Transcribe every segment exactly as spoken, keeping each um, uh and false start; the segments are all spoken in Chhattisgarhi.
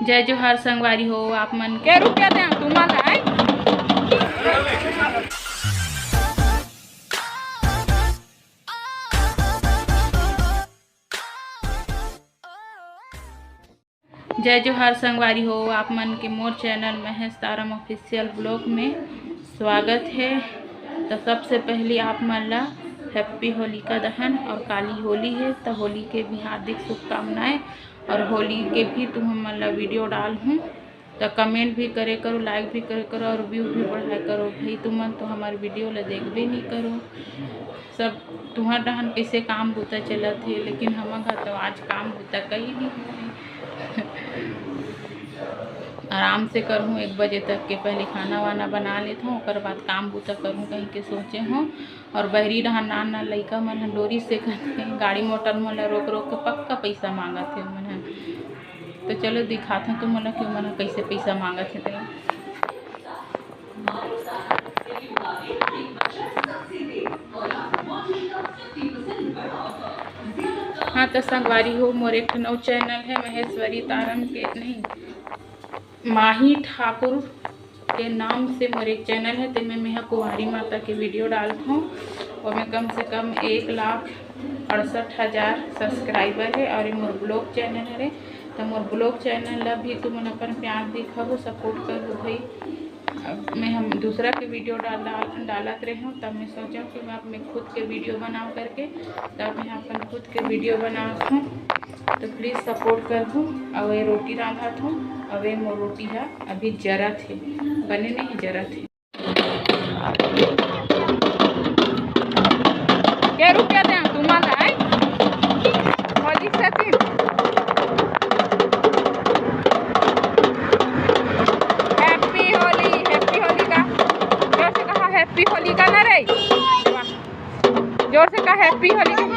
जय जोहार संगवारी हो, आप मन के रुपया दे तुमन आए। जय जोहार संगवारी हो, आप मन के मोर चैनल महेश तारम ऑफिशियल ब्लॉग में स्वागत है। तो सबसे पहले आप मन ला हैप्पी होलिका दहन और काली होली है, तो होली के भी हार्दिक शुभकामनाएं और होली के भी तुम मन ला वीडियो डाल हूँ, तो कमेंट भी करे करो, लाइक भी करे करो और व्यू भी बढ़ाए करो। भाई तुमन तो हमार वीडियो ला देखबे नहीं करो, सब तुहर डहन कैसे काम बुता चलत हे, लेकिन हमर घर तो आज काम बुता कहीं नहीं है। आराम से करहूँ, एक बजे तक के पहले खाना वाना बना लेत हूँ, ओकर बाद काम बुता करहूँ कहीं के सोचे हूँ। और बहरी डहन नान नान लइका मन ह डोरी सेकत हे, गाड़ी मोटर मन ला रोक रोक के पक्का पैसा मांगत हे मन ह। तो चलो दिखात हूँ तुम मन ला कि ओमन ह कैसे पैसा मांगत हे तेला। हाँ तो संगवारी हो, मोर एक ठन अउ चैनल है महेश्वरी तारम के, नहीं, माही ठाकुर के नाम से मोर एक चैनल है, तेमे मेहा कुंवारी माता के वीडियो डालत हूँ। ओमे कम से कम एक लाख अड़सठ हज़ार सब्सक्राइबर है और ये मोर ब्लॉग चैनल हरे। तो मोर ब्लॉग चैनल ला भी तुमन अपन प्यार दिखाओ, सपोर्ट करो भाई। अब मैं हम दूसरा के वीडियो डाल, डाल, डालत रहे हूँ, तब मैं सोचा कि मैं अपने खुद के वीडियो बनाओ करके, तब मैं अपन खुद के वीडियो बनात हूँ। तो प्लीज सपोर्ट कर दू। अब ये रोटी रांधत हूँ, अब ये मोर रोटी है अभी जरत है, बने नहीं, जरत है। के रुपया दे तुम्हारा है? होली सचिन। हैप्पी होली, हैप्पी होली का जोर से कहा, हैप्पी होली का ना रे। जोर से कहा, हैप्पी होली का।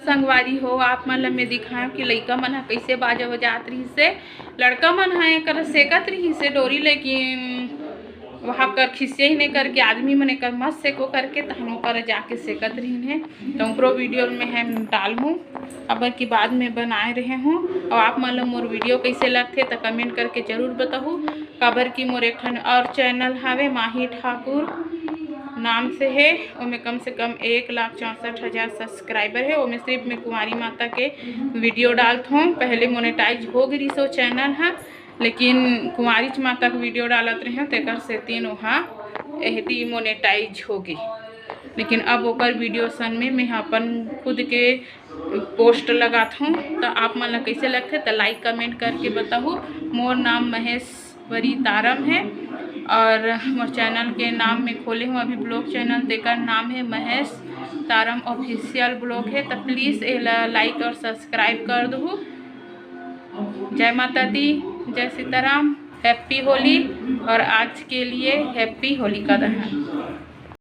संगवारी हो, आप मन ल मैं दिखाएंव कि लइका मन ह कइसे बाजा बजात रिहिस हे। लड़का मन ह एकर सेकत रिहिस हे डोरी, लेकिन वहाँ कर खिसिया ही नहीं करके आदमी मन एकर मत सेको करके तहन ओकर जाके सेकत रिहिन हे। तो ओकरो वीडियो में हम डालहूँ, काबर कि बाद में बनाए रहे हूँ। और आप मन ल मोर वीडियो कइसे लगथे त कमेंट करके जरूर बताहू, काबर कि मोर एक ठन और चैनल हावे माही ठाकुर नाम से हे, ओमे कम से कम एक लाख चौंसठ हज़ार सब्सक्राइबर हे। ओमे सिर्फ मैं कुंवारी माता के वीडियो डालत हूँ। पहले मोनेटाइज हो गे रिहिस ओ चैनल ह, लेकिन कुंवारीच माता के वीडियो डालत रहेंव, तेकर सेती ओहा एहती मोनेटाइज हो गे। लेकिन अब ओकर वीडियो सन में मैं अपन खुद के पोस्ट लगात हूँ, तो आप मन ला कइसे लगथे तो लाइक कमेंट करके बताहू। मोर नाम महेश्वरी तारम है और मोर चैनल के नाम में खोले हूँ अभी ब्लॉग चैनल, तेकर नाम है महेश तारम ऑफिशियल ब्लॉग है। तो प्लीज एला लाइक और सब्सक्राइब कर दहू। जय माता दी, जय सीताराम, हैप्पी होली और आज के लिए हैप्पी होलिका दहन।